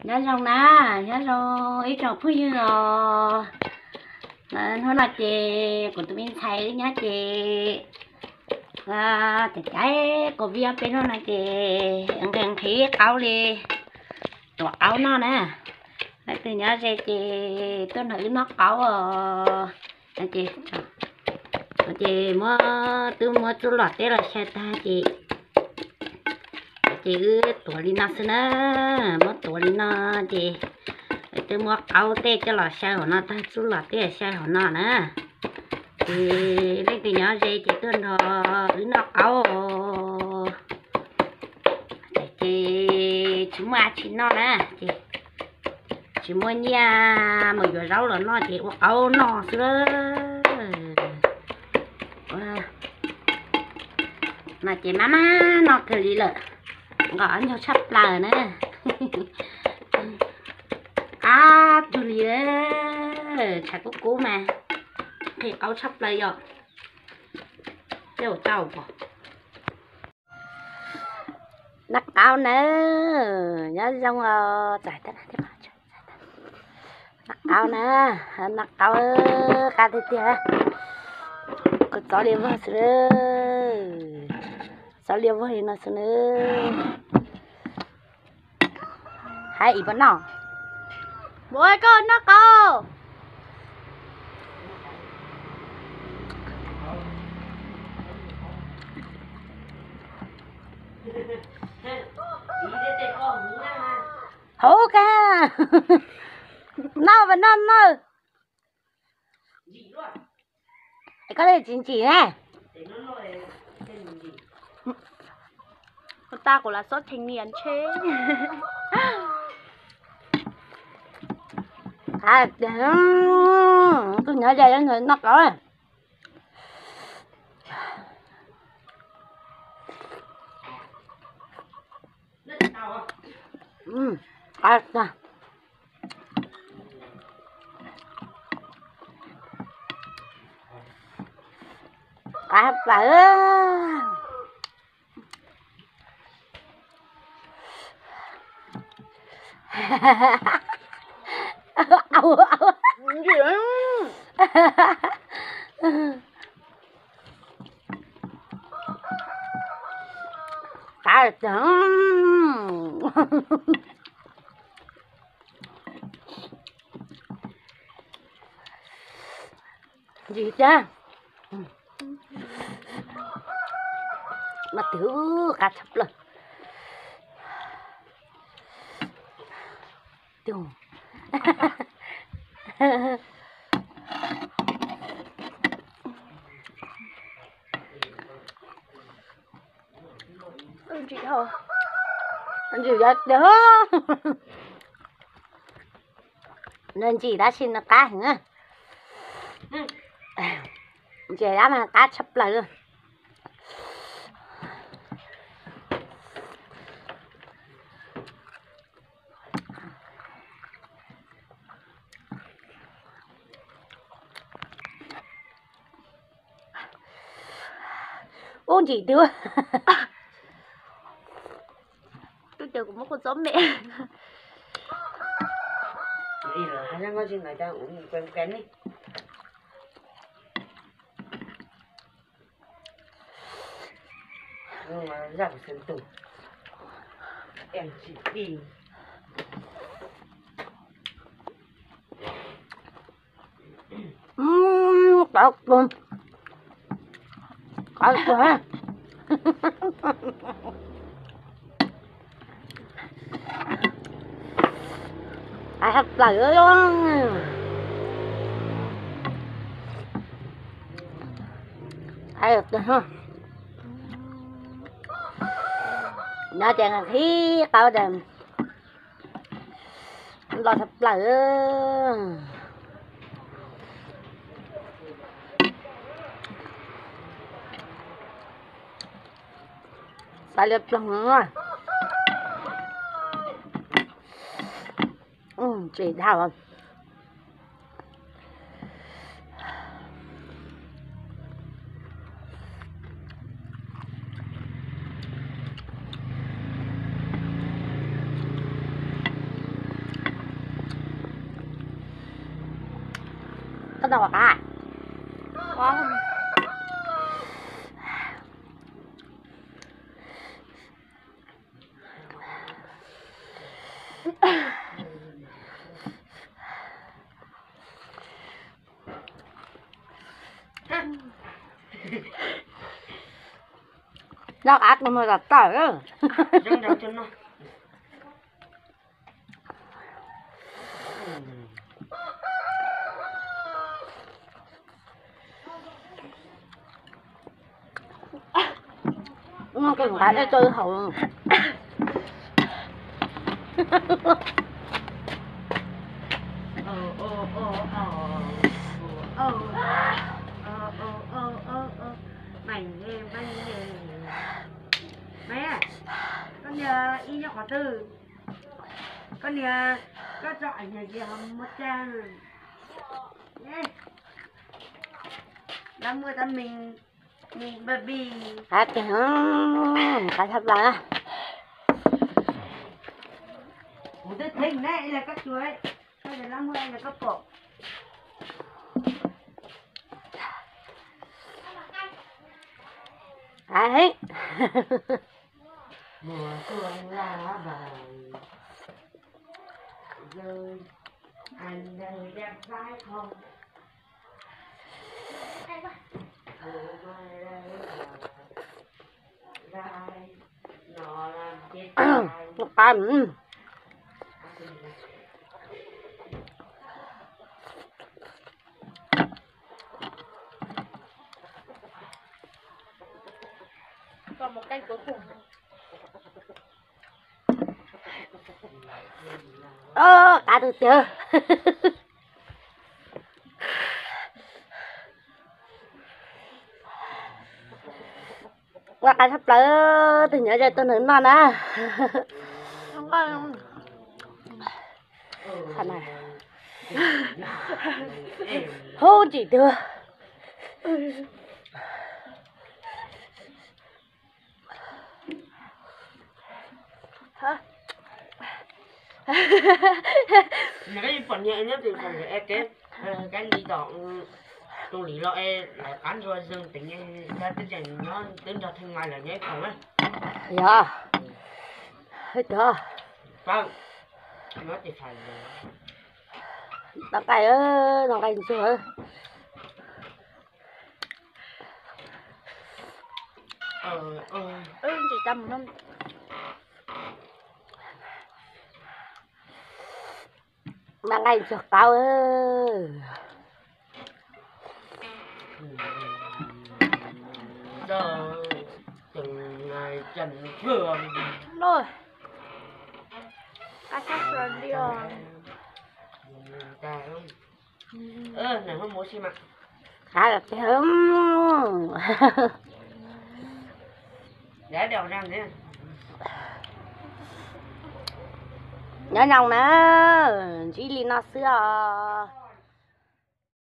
Nyob zoo na, nyob zoo ib tsoom phooj ywg os. Hnub no ces kuv tus me ntxhais wb nyob ces caiv caiv covid ob peb hnub no ces nqhis nqhis qaub li, tuav qaub noj na. Leej twg nyob ze ces tuaj nrog wb noj qaub os. Ces muab, twb muab txuj lom teb los xyaw tag ces, ces wb tuav li no xwb na, muab tuav li no ces twb muab qaub tej coj los xyaw hauv no tag, txuj lom teb xyaw hauv no na. Ces leej twg nyob ze ces tuaj nrog wb noj qaub. Ces tsis muaj dab tsi noj na, ces tsis muaj nyiaj mus yuav zaub los noj ces ua qaub noj xwb. No ces maj maj noj kawg li lawm, nqos ob ncaug tshaj plaws na. Qab tug li, tshav kub kub mas nqhis qaub tshaj plaws yom. Tej ua tau pom noj qaub na, nyob zoo os. Noj qaub na, noj qaub qab tiag tiag. Kuv txob liab vog xwb, txob liab vog li no xwb na. Hais ib puas noj, muab koj noj qaub. Hauv kag, noj mas noj nawb. Koj tsis ntsim ne. Ua tag kuv lam xob theej nias ntshe. Tus nyob ze noj qaub. Qab tag, qab plaws. Qab tag. Ntsim tiag. Mas twb qab tshaj plaws. Ntsim tiag. Nws ntsim tab sis nws qab heev. Ntsim dab mas qab tshaj plaws. Ub ntsim twb. Twb tias kuv muab kua txob me. Qab kawg, qab tshaj plaws. Nyob ces qhib qaub ces los tshaj plaws. Xav liam ploog no. Ntsim dhau. Noj qab. Noj qab tus mos tas tawm. Noj kawg nqa dej rau haus. Maiv, koj niag ib nyob qhov twg? Koj niag, koj tso ảnh hnyuv gì không mua trang? Lab muaj tab ming, ming baby. Qab tiag, qab tshaj plaws na. Kuv twb theej ne, ib yam li koj tsuas, koj yog lab muaj ib yam li koj pom. Qab heev. Mùa xuân lá vàng rơi, anh đây đẹp gái không? Mùa mai đây là gái, nó làm chết ai. Qab. Ov, qab tiag tiag. Ua qab tshaj plaws, tus nyob ze tuaj nrog noj na. Hub tsim tuag. Nws koj yeej pom niag nyob tim phòng rửa ê kế, cái đi dọn, tu lý lo e, lawv qab ntsuag zog teev, twb tseem nyob twb nrog theej mai lawv nyob ib phòng na. Yog. Hwj tog. Nyob tim phòng. Noj nqaij, noj nqaij ntsuag. Noj nqaij ntsuag qab. Qab tiag. Nyob zoo na, ntsib li no xwb os.